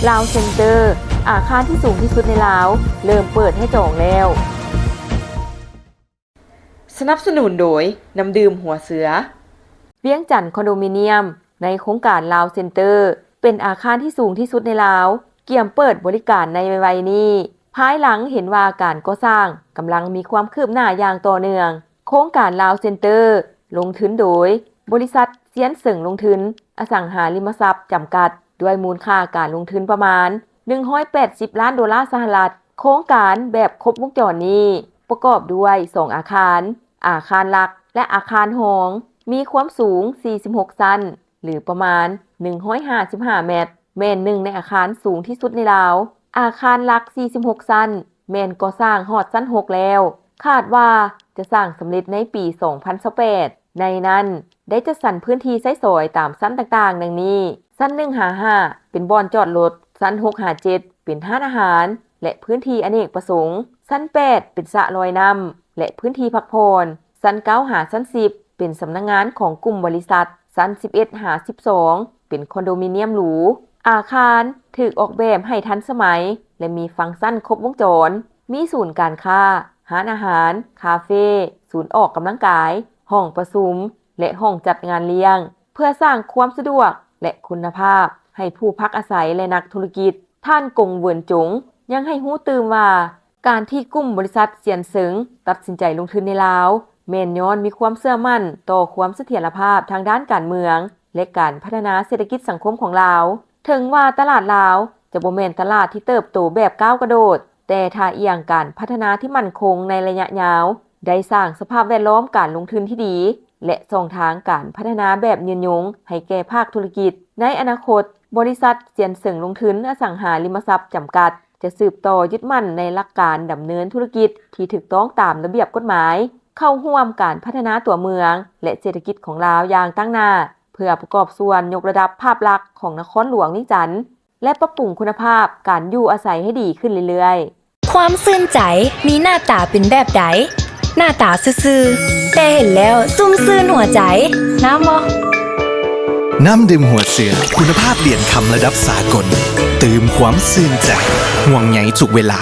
ລາວເຊັນເຕີ ອາຄານທີ່ສູງທີ່ສຸດໃນລາວ ເລີ່ມເປີດໃຫ້ຈອງແລ້ວ. ສະໜັບສະໜູນໂດຍ ນ້ຳດື່ມຫົວເສືອ. ວຽງຈັນຄອນໂດມິນຽມ ໃນໂຄງການລາວເຊັນເຕີ ເປັນອາຄານທີ່ສູງທີ່ສຸດໃນລາວ ກຽມເປີດບໍລິການໃນໄວໆນີ້ ພາຍຫຼັງເຫັນວ່າການກໍ່ສ້າງກຳລັງມີຄວາມຄືບໜ້າຢ່າງຕໍ່ເນື່ອງ. ໂຄງການລາວເຊັນເຕີ ລົງທຶນໂດຍບໍລິສັດຊຽນເສີງລົງທຶນອະສັງຫາລິມະຊັບຈຳກັດ ດ້ວຍມູນຄ່າການລົງທຶນປະມານໜຶ່ງຮ້ອຍແປດສິບລ້ານໂດລາສະຫະລັດ. ໂຄງການແບບຄົບວົງຈອນນີ້ປະກອບດ້ວຍສອງອາຄານ, ອາຄານຫຼັກ ແລະ ອາຄານຮອງ, ມີຄວາມສູງສີ່ສິບຫົກຊັ້ນ ຫຼື ປະມານໜຶ່ງຮ້ອຍຫ້າສິບຫ້າແມັດ, ແມ່ນໜຶ່ງໃນອາຄານສູງທີ່ສຸດໃນລາວ. ອາຄານຫຼັກສີ່ສິບຫົກຊັ້ນ ແມ່ນກໍ່ສ້າງຮອດຊັ້ນຫົກແລ້ວ, ຄາດວ່າຈະສ້າງສຳເລັດໃນປີສອງພັນຊາວແປດ. ໃນນັ້ນໄດ້ຈັດສັນພື້ນທີ່ໃຊ້ສອຍຕາມຊັ້ນຕ່າງໆ ດັ່ງນີ້: ຊັ້ນໜຶ່ງຫາຫ້າ ເປັນບ່ອນຈອດລົດ, ຊັ້ນຫົກຫາເຈັດ ເປັນຮ້ານອາຫານ ແລະ ພື້ນທີ່ອະເນກປະສົງ, ຊັ້ນແປດ ເປັນສະລອຍນ້ຳ ແລະ ພື້ນທີ່ພັກຜ່ອນ, ຊັ້ນເກົ້າຫາຊັ້ນສິບ ເປັນສຳນັກງານຂອງກຸ່ມບໍລິສັດ, ຊັ້ນສິບເອັດຫາສິບສອງ ເປັນຄອນໂດມິນຽມຫຼູ. ອາຄານຖືກອອກແບບໃຫ້ທັນສະໄໝ ແລະ ມີຟັງຊັນຄົບວົງຈອນ, ມີສູນການຄ້າ, ຮ້ານອາຫານ, ຄາເຟ, ສູນອອກກຳລັງກາຍ, ຫ້ອງປະຊຸມ ແລະ ຫ້ອງຈັດງານລ້ຽງ, ເພື່ອສ້າງຄວາມສະດວກ ແລະ ຄຸນນະພາບໃຫ້ຜູ້ພັກອາໄສ ແລະ ນັກທຸລະກິດ. ທ່ານ ກົງ ເຫວິນຈົງ ຍັງໃຫ້ຮູ້ຕື່ມວ່າ ການທີ່ກຸ່ມບໍລິສັດຊຽນເສີງຕັດສິນໃຈລົງທຶນໃນລາວ ແມ່ນຍ້ອນມີຄວາມເຊື່ອໝັ້ນຕໍ່ຄວາມສະຖຽນລະພາບທາງດ້ານການເມືອງ ແລະ ການພັດທະນາເສດຖະກິດສັງຄົມຂອງລາວ. ເຖິງວ່າຕະຫຼາດລາວຈະບໍ່ແມ່ນຕະຫຼາດທີ່ເຕີບໂຕແບບກ້າວກະໂດດ, ແຕ່ທ່າອ່ຽງການພັດທະນາທີ່ໝັ້ນຄົງໃນໄລຍະຍາວ ໄດ້ສ້າງສະພາບແວດລ້ອມການລົງທຶນທີ່ດີ ແລະ ຊ່ອງທາງການພັດທະນາແບບຍືນຍົງໃຫ້ແກ່ພາກທຸລະກິດ. ໃນອະນາຄົດ, ບໍລິສັດຊຽນເສີງລົງທຶນອະສັງຫາລິມະຊັບຈຳກັດ ຈະສືບຕໍ່ຍຶດໝັ້ນໃນຫຼັກການດຳເນີນທຸລະກິດທີ່ຖືກຕ້ອງຕາມລະບຽບກົດໝາຍ, ເຂົ້າຮ່ວມການພັດທະນາຕົວເມືອງ ແລະ ເສດຖະກິດຂອງລາວຢ່າງຕັ້ງໜ້າ, ເພື່ອປະກອບສ່ວນຍົກລະດັບພາບລັກຂອງນະຄອນຫຼວງວຽງຈັນ ແລະ ປັບປຸງຄຸນນະພາບການຢູ່ອາໄສໃຫ້ດີຂຶ້ນເລື້ອຍໆ. ຄວາມຊື່ນໃຈມີໜ້າຕາເປັນແບບໃດ? ໜ້າຕາຊື່ໆ ແຕ່ເຫັນແລ້ວຊຸ່ມຊື່ນຫົວໃຈ. ນ້ຳບໍ່? ນ້ຳດື່ມຫົວເສືອ ຄຸນນະພາບຫຼຽນຄຳລະດັບສາກົນ, ຕື່ມຄວາມຊື່ນໃຈ, ຫ່ວງໃຍທຸກເວລາ.